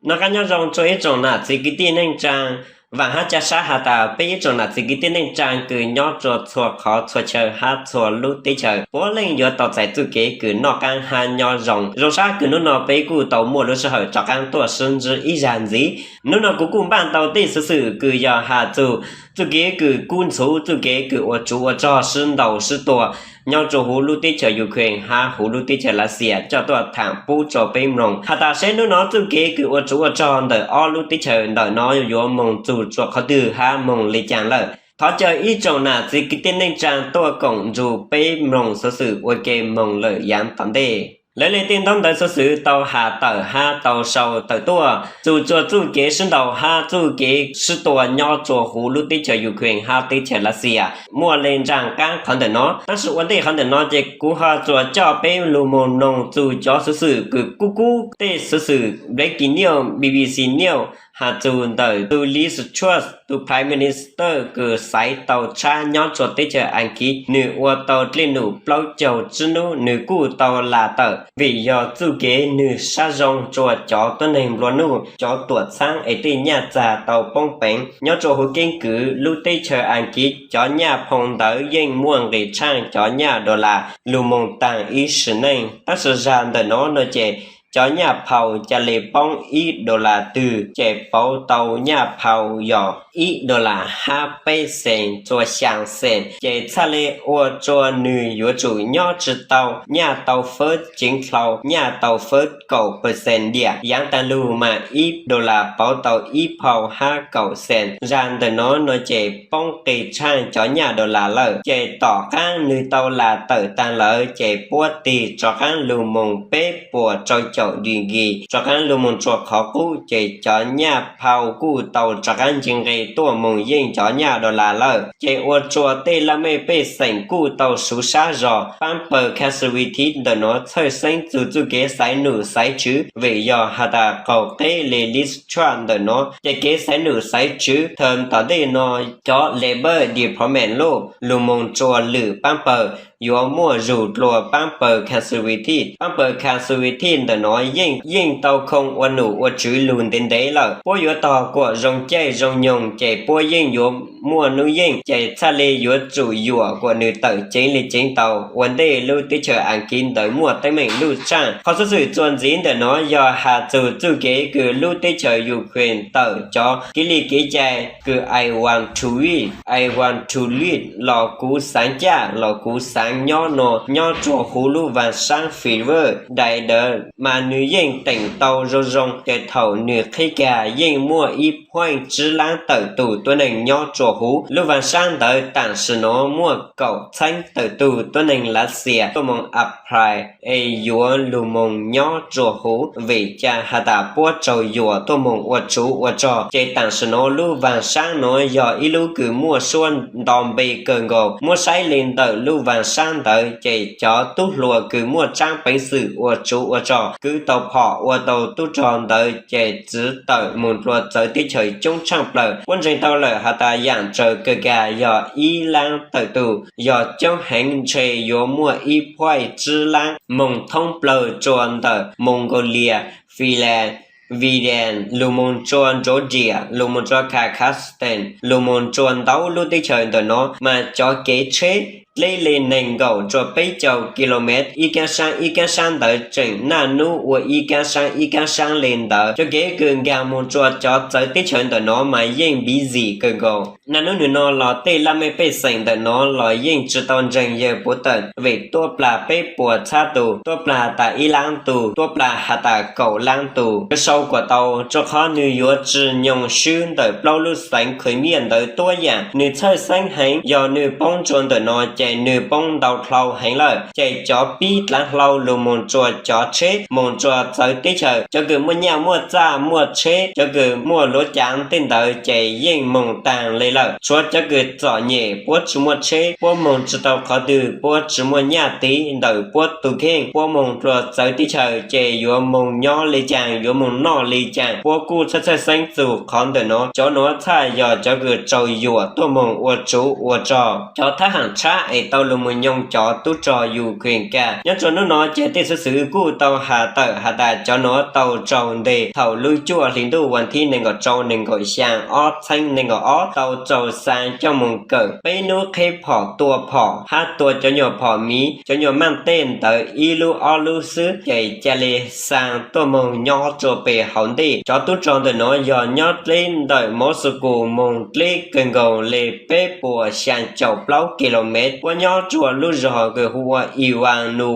Noj qab nyob zoo rua ib tsoom nam txiv kwv tij neej tsaa, vaam hab ca sab has tas peb ib tsoom nam txiv kwv tij neej tsaa kws nyob rua txhua qhov txhua chaw hab txhua lub teb chaws puav leej yuav tau txais txuj kev kws noj qaab hab nyob zoo. Zoo sab kws nub nua peb kuj tau muaj lub sij hawm rov qaab tuaj sib ntsib ib zag ntxiv. Nub nua kuv kuj npaaj tau tej xuv xwm kws yog has txug txuj kev kws kub ntxhuv, txuj kev kws ua tsov ua rog sib ntaus sib tua nyob rua huv lub teb chaws Ukraine hab huv lub teb chaws Lav Xias coj tuaj thaam pub rua peb mloog has tas seb nub nua txuj kev kws ua tsov ua rog ntawm ob lub teb chaws ntawm nua yuav moog txug rua qhov twg hab moog le caag lawm. Thov caw ib tsoom nam txiv kwv tij neej tsaa tuaj koom nrug peb mloog xuv xwm ua ke moog lawm yaav tom ntej. Lawv le tej ntaub ntawv xuv xwm tau has tawm hab tau sau tawm tuaj txug rua txuj kev sib ntaus hab txuj kev sib tua nyob rua huv lub teb chaws Ukraine hab teb chaws Lav Xias muaj le nraag qaab qhov ntawm nua. Tab sis ua ntej qhov ntawm nua ces kuv ho tsuas coj peb lug moog mloog txug cov xuv xwm kws kub kub, tej xuv xwm breaking news, B B C News, has txug ntawm tug Liz Truss, tug Prime Minister kws xaiv tau tshab nyob rua teb chaws Askiv, nwg ua tau dlej num plaub caug tsib nub, nwg kuj tau lam tawm vim yog txuj kev nwg sab zoo rua cov tuab neeg nplua nuj, cov tuam txhaab es tej nyaj txag tau poob peev nyob rua huv keeb kwv lub teb chaws Askiv. Cov nyaj phau ntawd yeej muaj nqis tshaaj cov nyaj dollar lug moog taag ib sim neej, tab sis zag ntawm nua nua ces cov nyaj phau ca le poob ib dollar twg ces pauv tau nyaj phau yog ib dollar hab peb xees rua xyaa xees, ces txhaj le ua rua nwg yuav tsum nyob tsi tau, nyaj tau fawb ceev dlhau, nyaj tau fawb kaum percent diam. Yaav taag lug mas ib dollar pauv tau ib phau hab kaum xees. Zag ntawm nua nua ces poob nqis tshaaj cov nyaj dollar lawm, ces tom qaab nwg tau lam tawm taag lawm ces puab tig rov qaab lug moog peb puas rau caum degree rov qaab lug moog rua qhov qub, ces cov nyaj phau kuj tau rov qaab nce nqe tuaj moog yeej cov nyaj dollar lawm, ces ua rua tej laj mej pej xeem kuj tau suv sab zog. Paab pawg Conservative ntawm nua txhawj xeeb txug txuj kev xaiv num xaiv tswv vim yog has tas qaum qeb le Liz Truss ntawm nua ces kev xaiv num xaiv tswv thaum tom ntej nua cov Labor department lug moog rua lwm paab pawg yuav muaj zug dlua paab pawg Conservative. Paab pawg Conservative ntawm nua yeej yeej tau khoo ua num ua tswv lug ntev ntev lawm. Puab yuav tog kuam zoo caij zoo nyoog ces puab yeej yuav muaj nub yeej, ces txhaj le yuav tsum yuam kuas nwg tawm ceev le ceev tau ua ntej lub teb chaws Askiv ntawd muaj teeb meem luj tshaaj. Qhov xuv xwm txuas ntxiv ntawm nua yog has txug txuj kev kws lub teb chaws Ukraine tawm cov kev li kev cai kws I want to win, I want to lead los kuv xaav caj los kuv xaav nyob nua nyob rua huv lub vaaj saab Federal daim ntawd mas nwg yeej teem tau zoo zoo, ces thaum nwg qhib kag yeej muaj ib point tsib laab tawm tug tuab neeg nyob rua huv lub vaaj saab ntawd. Taam sim nua muaj kaum txheeb tawm tug tuab neeg Lav Xias tuaj moog apply es yuav lug moog nyob rua huv vim ca has tas puab raug yuam tuaj moog ua tsov ua rog. Ces taam sim nua lub vaaj saab nua yog ib lub kws muaj suab nto npe kawg nkaus. Muab saib le ntawm lub vaaj saab ntawd ces cov tub hluas kws muaj tsaab peev xwm ua tsov ua rog kwv tau phom ua tau tub rog ntawd ces txwv tawm moog dlua txawv teb chaws coob tshaaj plawg. Puab ntseeg tau lawm has tas yaam raws kawg kag yog ib laab tawm tug, yog coob heev ntshe yuav muaj ib point tsib laab moog thoob plawg rua ntawm Mongolia, Finland, Vietnam, lug moog rua Georgia, lug moog rua Kazakhstan, lug moog rua ntau lub teb chaws ntawm nua mas cov kev tsheb dleb le neeg nkaum rua peb caug kilomev ib kaab saab ib kaab saab ntawd tseem naj nub ua ib kaab saab ib kaab saab le ntawd. Cov kev kws nkaag moog rua cov txawv teb chaws ntawm nua mas yeej busy kawg nkaus. Naj nub nwg nua los tej laj mej pej xeem ntawm nua los yeej tsi tau ntseeg yawg Puv Tawm vim tuab plag peb puas txhab tug, tuab plag tas ib laab tug, tuab plag has tas kaum laab tug. Yuav sau kuas tau, rua qhov nwg yuav tsi nyoog swb ntawm plaub lub xeev Crimea ntawd tuab yaam. Nwg txhawj xeeb heev, yog nwg poob rua ntawm nua ces nwg poob ntau dlhau heev lawm. Ces cov pib dlaav hlau lug moog rua cov tsheb moog rua txawv teb chaws, cov kws muaj nyaj muaj txaj muaj tsheb, cov kws muaj luav caav tej ntawd ces yeej moog taag le lawm. Tshuav cov kws txom nyem puab tsi muaj tsheb, puab moog tsi tau qhov twg, puab tsi muaj nyaj tiv ntawm puab tug kheej, puab moog dlua txawv teb chaws ces yuav moog nyob le caag, yuav moog noj le caag. Puab kuj txhawj txhawj xeeb txug qhov ntawm nua. Cov nua txhaj yog cov kws raug yuam tuaj moog ua tsov ua rog. Cov thab ham tshab es tau los mus nyoog cov tub rog Ukraine kaj. Nyob rua hnub no ces tej xwv xwm kuj tau has tawm has tas cov nuav tau raug ntes thaum lub cuaj hli ntuj vas thib nees nkaum rau nees nkaum xyaa ob txheeb nees nkaum ob tau raug xaa coj moog kawm peb nub qheb phom tua phom hab tua cov nyuam phom miv cov nyuam maaj tej ntawd ib lub ob lub xwb ces ca le xaa tuaj moog nyob rua peg hauv ntej. Cov tub rog ntawm nuav yog nyob dleb ntawm Moscow moog dleb kawg nkaus le peb puas xyaa caum plaub kilomev. Puab nyob rua lub zog kws hu ua Ivanov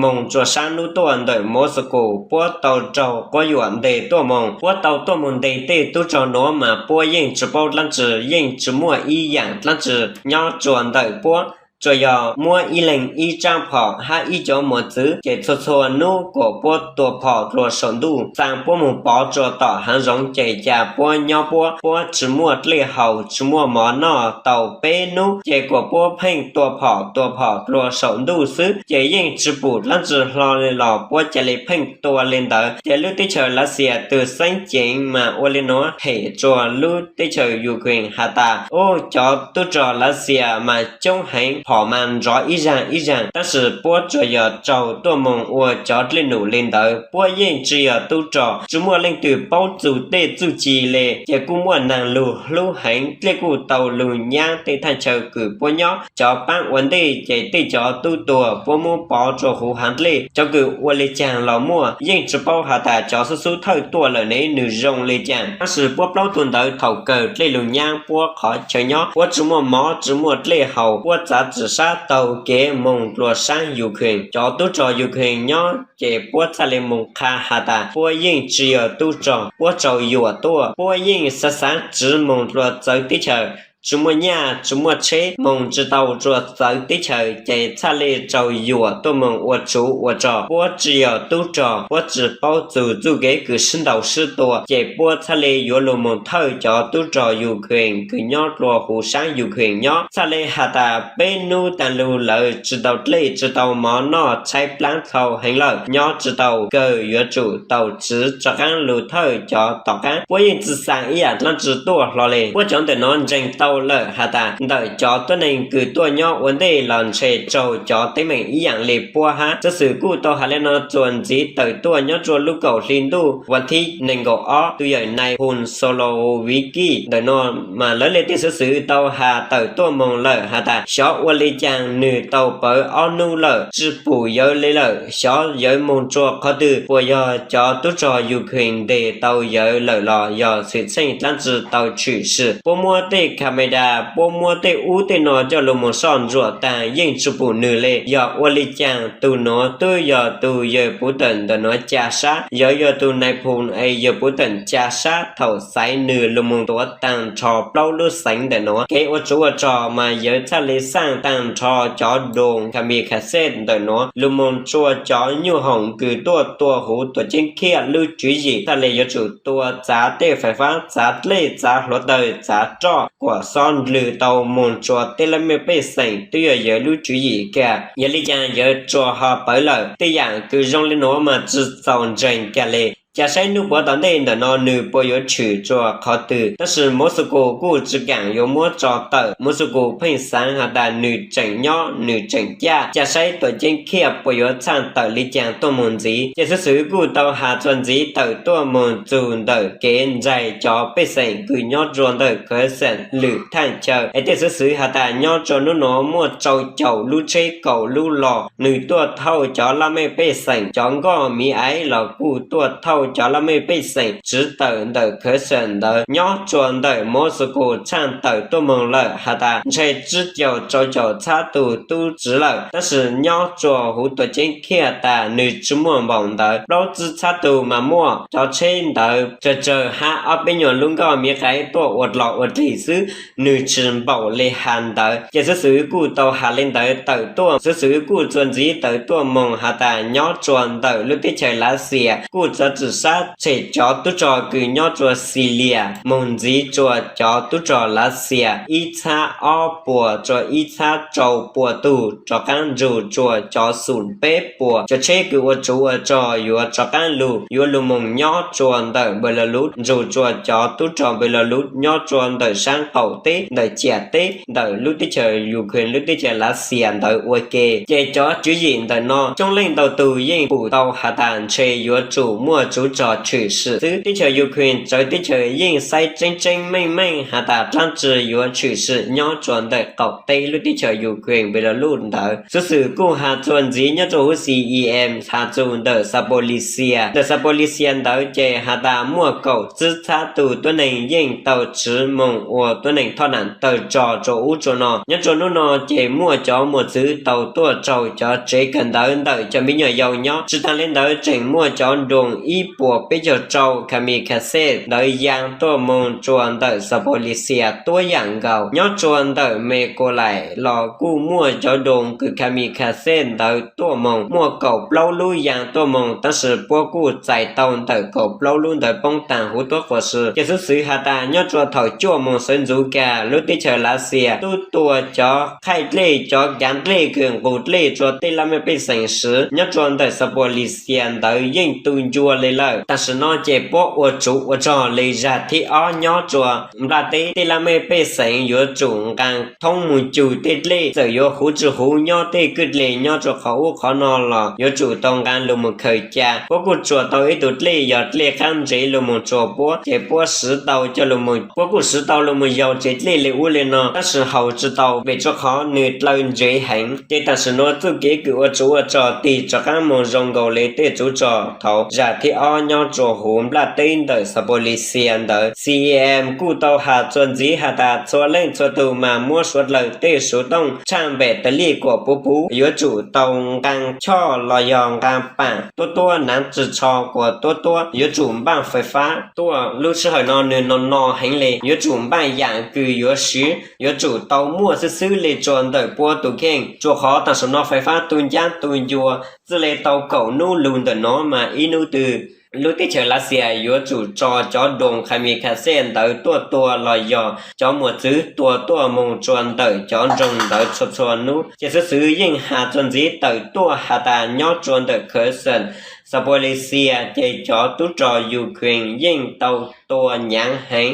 moog rua saab nub tuaj ntawm Moscow, puab tau raug quab yuam ntes tuaj moog. Puab tau tuaj moog ntes tej tub rog nuav mas puab yeej tsi paub dlaab tsi, yeej tsi muaj ib yaam dlaab tsi nyob rua ntawm puab, tsuas yog muab ib leeg ib tsaab phom hab ib cov mos txwv ces txhua txhua nub kuas puab tua phom dlua saum ntuj xaa puab moog pov rua tom haav zoov ces ca puab nyob puab, puab tsi muaj dlej haus tsi muaj mov noj tau peb nub ces kuas puab pheej tua phom tua phom dlua saum ntuj xwb ces yeej tsi pum dlaab tsi hlo le los puab ca le pheej tua le ntawd. Ces lub teb chaws Lav Xias tug xeeb ceev mas ua le nuav hem rua lub teb chaws Ukraine has tas, ub, cov tub rog Lav Xias mas coob heev, phom mas nrov ib zaag ib zaag, tab sis puab tsuas yog raug tuaj moog ua cov dlej num le ntawd. Puab yeej tsi yog tub rog, tsi muaj leej twg paub txug tej txuj ci le, ces kuj muaj naag lug hlub heev, dlej kuj tau lug nyaab tej thaaj chaw kws puab nyob. Cov paab ua ntej ces tej cov tub tuag puab muab pov rua huv haav dlej, cov kws ua le caag los muaj. Yeej tsi paub has tas cov xub xub thawj tuaj lawm ne nwg zoo le caag, tab sis puab plaub tug ntawd thaum kawg dlej lug nyaab puab qhov chaw nyob, puab tsi muaj mov tsi muaj dlej haus, puab txav tsi sab taug kev moog dlua saab Ukraine. Cov tub rog Ukraine nyob ces puab txhaj le moog qha has tas puab yeej tsi yog tub rog, puab raug yuam tuaj. Puab yeej xav xav tsiv moog dlua txawv teb chaws, tsi muaj nyaj tsi muaj tsheb, moog tsi tau dlua txawv teb chaws ces txhaj le raug yuam tuaj moog ua tsuv ua rog. Puab tsi yog tub rog, puab tsi paub txug txuj kev kws sib ntaus sib tua ces puab txhaj le yuav lug moog thawj cov tub rog Ukraine kws nyob dlua huv saab Ukraine nyob. Txhaj le has tas peb nub taag lug lawv tsi tau dlej tsi tau mov noj, tshaib plaab dlhau heev lawm, nyob tsi tau, kawg yuav tsum tau tsiv rov qaab lug thawj cov tom qaab. Puab yeej tsi xaa ib yaam dlaab tsi tuaj hlo le. Puab cov ntawm nuav ntseeg tau lawm has tas ntawm cov tuab neeg kws tuaj nyob ua ntej los ntshe raug cov teeb meem ib yaam le puab hab. Xov xwm kuj tau has le nuav, txuas ntxiv tawm tuaj nyob rua lub kaum hli ntuj vas thib nees nkaum ob, tug yawm nais phoo Soloviki ntawm nuav mas lawv le tej xov xwm tau has tawm tuaj moog lawm has tas xyov ua le caag nwg tau pawv ob nub lawm tsi pum yawg le lawm, xyov yawg moog rua qhov twg, puas yog cov tub rog Ukraine ntes tau yawg lawm los yog xwm txheej dlaab tsi tau tshwm sim. Puab muab tej camera, puab muab tej ub tej no coj lug moog soj ntsuam taag yeej tsi pum nwg le. Yog ua le caag tug nuav tub yog tug yawg Puv Tawm ntawm nuav ca sab, yawg yog tug nais phoo es yawg Puv Tawm ca sab thaum xaiv nwg lug moog tuav taag nrho plaub lub xeev ntawm nuav. Kev ua tsuv ua rog mas yawg txhaj le xaaj taag nrho cov doos kamikaze ntawm nuav lug moog rua cov nyuj hoom kws tuaj tua huv tuam ceeb Khiaj lub tswv yim, txhaj le yuav tsum tua txav tej fais fab, txav dlej, txav hluav taws, txav roj, kuam xob ndlwg tau moog rua tej laj mej pej xeem twb yog yawg lub tswv yim kag. Yog le caag yawg tsuas ho pawv lawm? Tej yaam kws zoo le nuav mas tsi txaus ntseeg kag le. Ca saib nub puav tom ntej ntawm no nwg puas yuav tshwm rua qhov twg, tab sis Moscow kuj tsi kaam yuav muab tso tawm. Moscow pheej xaav has tas nwg tseem nyob, nwg tseem caj. Ca saib tuam ceeb Khiaj puas yuav txhaaj tawm le caag tuaj moog ntxiv. Ces xov xwm kuj tau has txuas ntxiv tawm tuaj moog txug ntawm kev ntxaig cov pej xeem kws nyob rua ntawm Kherson lwm thaaj chaw. Es tej xov xwm has tas nyob rua nub nuav muaj rau caum lub tsheb kaum lub log, nwg tuaj thauj cov laj mej pej xeem, cov nkoj miv aiv los kuj tuaj thauj cov laj mej pej xeem tsiv tawm ntawm Kherson ntawd. Nyob rua ntawm Moscow txhaaj tawm tuaj moog lawm has tas ntshe tsib caug rau caum txhab tug tub tsiv lawm, tab sis nyob rua huv tuam ceeb Khiaj tas nwg tsi muaj npaum ntawd, plaub tsib txhab tug mas muaj. Cov tsheb ntawd tsawg tsawg hab ob peb nyuag lub nkoj miv qaiv tuaj ua dlog ua dlig xwb, nwg tsi npaum le has ntawd. Ces xov xwm kuj tau has le ntawd tawm tuaj. Xov xwm kuj txuas ntxiv tawm tuaj moog has tas nyob rua ntawm lub teb chaws Lav Xias kuj txav tsi sab tshem cov tub rog kws nyob rua Xilias moog ntxiv rua cov tub rog Lav Xias ib txhab ob puas rua ib txhab rau pua tug rov qaab nrug rua cov xum peb puas cov tsheb kws ua tsov ua rog yuav rov qaab lug yuav lug moog nyob rua ntawm Belarus nrug rua cov tub rog Belarus nyob rua ntawm saab qaum teb ntawm ciam teb ntawm lub teb chaws Ukraine lub teb chaws Lav Xias ntawd ua ke. Ces cov tswv yim ntawm no coob leej ntau tug yeej pum tau has tas ntshe yuav tsum muaj tsov rog tshwm sim xwb. Teb chaws Ukraine txawv teb chaws yeej saib tseeb tseeb meej meej has tas dlaab tsi yuav tshwm sim nyob rua ntawm qaum teb lub teb chaws Ukraine Belarus ntawd. Xuv xwm kuj has txuas ntxiv nyob rua huv C E M has txug ntawm Zaporizhzhia. Ntawm Zaporizhzhia ntawd ces has tas muaj kaum tsib txhab tug tuab neeg yeej tau tsiv moog ua tuab neeg thoj nam tawg rog rua ub rua no. Nyob rua nub no ces muaj cov mos txwv tau tuaj raug cov tsev kawm ntawv ntawm cov miv nyuas yau nyob. Tsi taag le ntawd tseem muaj cov drone ib puas peb caug rau kamikaze ntawd yaa tuaj moog rua ntawm Zaporizhzhia tuab yaam nkaus. Nyob rua ntawm Mykolaiv los kuj muaj cov drone kws kamikaze ntawd tuaj moog, muaj kaum plaub lub yaa tuaj moog, tab sis puab kuj txais tau ntawm kaum plaub lub ntawd poob taag huv tuab quas si. Ces xuv xwm has tas nyob rua thaum cuaj moog sawv ntxuv kag lub teb chaws Lav Xias tub tua cov qhaij dlej cov kaav dlej kws nqus dlej rua tej laj mej pej xeem siv nyob rua ntawm Zaporizhzhia ntawd yeej tu ncua le lawm. Tam sim no ces puab ua tsov ua rog le zag thib ob nyob rua nplaj teb. Tej laj mej pej xeem yuav tsum nqaa thoob moog cug tej dlej, txawm yuav huv tsi huv nyob tej kwj dlej nyob rua qhov ub qhov no los yuav tsum tau nqaa lug moog khaws ca. Puab kuj tsuas tau ib tug dlej yog dlej qaab ntsev lug moog rua puab, ces puab siv tau coj lug moog, puab kuj siv tau lug moog yaug tsev dlej le ub le no, tab sis haus tsi tau vim rua qhov nwg dlaw ntsev heev. Ces tam sim no txuj kev kws ua tsov ua rog tig rov qaab moog zoo nkaus le tej tsov rog thaum zag thib ob nyob rua huv nplaj teb ntawm Zaporizhzhia ntawd. C E M kuj tau has txuas ntxiv has tas txhua leej txhua tug mas muab suav dlawg tej suv tooj tshaj npem tas lij kuas puv puv, yuav tsum tau nqaa choj los yog nqaa paam tuab tuab, naav tsi tsho kuas tuab tuab, yuav tsum npaaj fais fab tuaj. Lub sij hawm no nwg no no heev le, yuav tsum npaaj yaam kws yuav siv, yuav tsum tau muaj xwb xwb le rua ntawm puab tug kheej, rua qhov tam sim no fais fab tu ncaab tu ncua txij le tau kaum nub lug ntawm no mas ib nub twg lub teb chaws Lav Xias yuav tsum tso cov drone kamikaze ntawd tuaj tua los yog cov mos txwv tua tuaj moog rua ntawm cov nroog ntawd txhua txhua nub. Ces xuv xwm yeej has txuas ntxiv tawm tuaj has tas nyob rua ntawm Kherson, Zaporizhzhia ces cov tub rog Ukraine yeej tau tua nyaav heev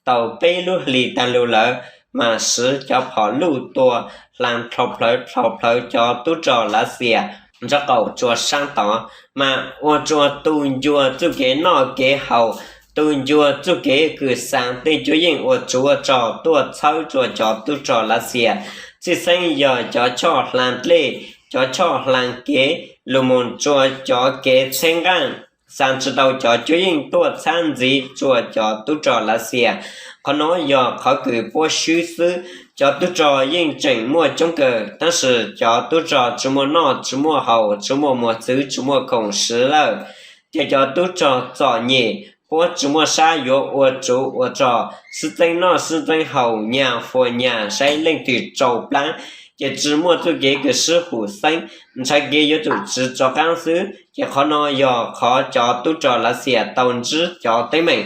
tau peb lub hlis taag lug lawm, mas siv cov phom luj tua hlaa dhau plhawv dhau plhawv cov tub rog Lav Xias nraub qaum rua saab tod, mas ua rua tu ncua txuj kev noj kev haus, tu ncua txuj kev kws xaa tej cuab yeej ua tsov ua rog tuaj txhawb rua cov tub rog Lav Xias. Txhij xeeb yog cov choj hlaa dlej, cov choj hlaa kev lug moog rua cov kev txheeb nqaaj, xaa tsi tau cov cuab yeej tuaj txhab ntxiv rua cov tub rog Lav Xias. Qhov no yog qhov kws puab swb xwb. Cov tub rog yeej tseem muaj coob kawg, tab sis cov tub rog tsi muaj noj tsi muaj haus, tsi muaj mos txwv, tsi muaj khoom siv lawm, ces cov tub rog txom nyem, puab tsi muaj sab yuav ua tsov ua rog, sib txeeb noj sib txeeb haus, nyag fua nyag, saib leej twg raug plaab, ces tsi muaj txuj kev kws sib hum xeeb, ntshaw kev yuav tsum tsiv rov qaab xwb. Ces qhov no yog qhov cov tub rog Lav Xias tau ntsib cov teeb meem.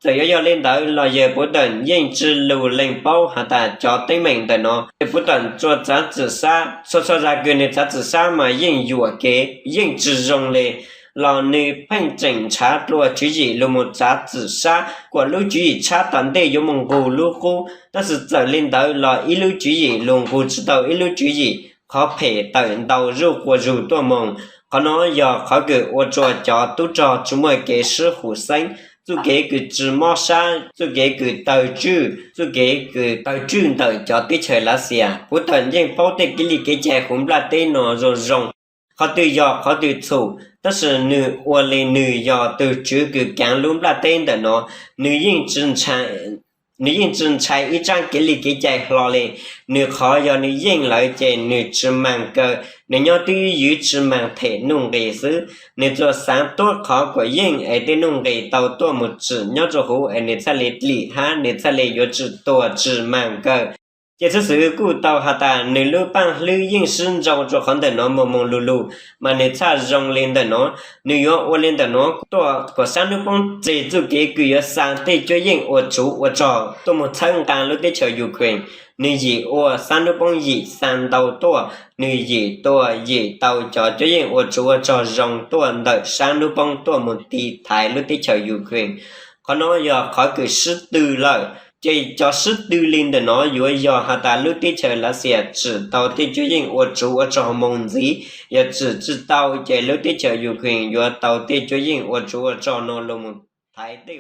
Txawm yuav yog le ntawd los yawg Puv Tawm yeej tsi lug lees paub has tas cov teeb meem ntawm no. Yawg Puv Tawm tsuas txav txim sab, txhua txhua zag kws nwg txav txim sab mas yeej yuam kev, yeej tsi zoo le, los nwg pheej tseem nrhav dlua tswv yim lug moog txav txim sab kuas lub tswv yim tshab tom ntej yuav moog nqug lub qub. Tab sis txawm le ntawd los ib lub tswv yim lug nqug tsi tau ib lub tswv yim, qhov phem tawm ntau zuj quas zug tuaj moog. Qhov no yog qhov kws ua rua cov tub rog tsi muaj kev sib hum xeeb, txuj kev kws tsi mob sab, txuj kev kws tawg tswj, txuj kev kws tawg tswj ntawm cov teb chaws Lav Xias. Puv Tawm yeej paub tej kev li kev cai huv nplaj teb no zoo zoo, qhov twg yog qhov twg txhum, tab sis nwg ua le nwg yog tug tswv kws kaav lub nplaj teb ntawm no, nwg yeej tsi ntshai ib tsaab kev li kev cai hlo le. Nwg qhov yog nwg yeej lawm ces nwg tsi maag kaw, nwg nyob twj ywm tsi maag them nuj nqis xwb. Nwg tsuas xaav tuab qhov kuas yeej es tej nuj nqis tau tuaj moog tsim nyob rua huv es nwg txhaj le dlim hab nwg txhaj le yuav tsi tuag tsi maag kaw. Ces xib xwb kuj tau has tas nws lub paaj hlwb yeej sib nrau rua qhov ntawm nuav moog moog lug lug, mas nws txhaj zoo le ntawm nuav. Nws yuav ua le ntawm nuav tuaj kuas saab nub poob txeg txuj kev kws yuav xaa tej cuab yeej ua tsuv ua rog tuaj moog txhawb nqaa lub teb chaws Ukraine. Nws yim ua saab nub poob yim xaa ntau tuaj, nws yim tuaj yim tau cov cuab yeej ua tsuv ua rog zoo tuaj ntawm saab nub poob tuaj moog tiv thaiv lub teb chaws Ukraine. Qhov nuav yog qhov kws sib tw lawm. Ces cov sib tw le ntawm nuav yuav yog has tas lub teb chaws Lav Xias tsim tau tej cuab yeej ua tsuv ua rog moog ntxiv, yog tsim tsi tau ces lub teb chaws Ukraine yuav tau tej cuab yeej ua tsuv ua rog nuav lug moog thaiv tej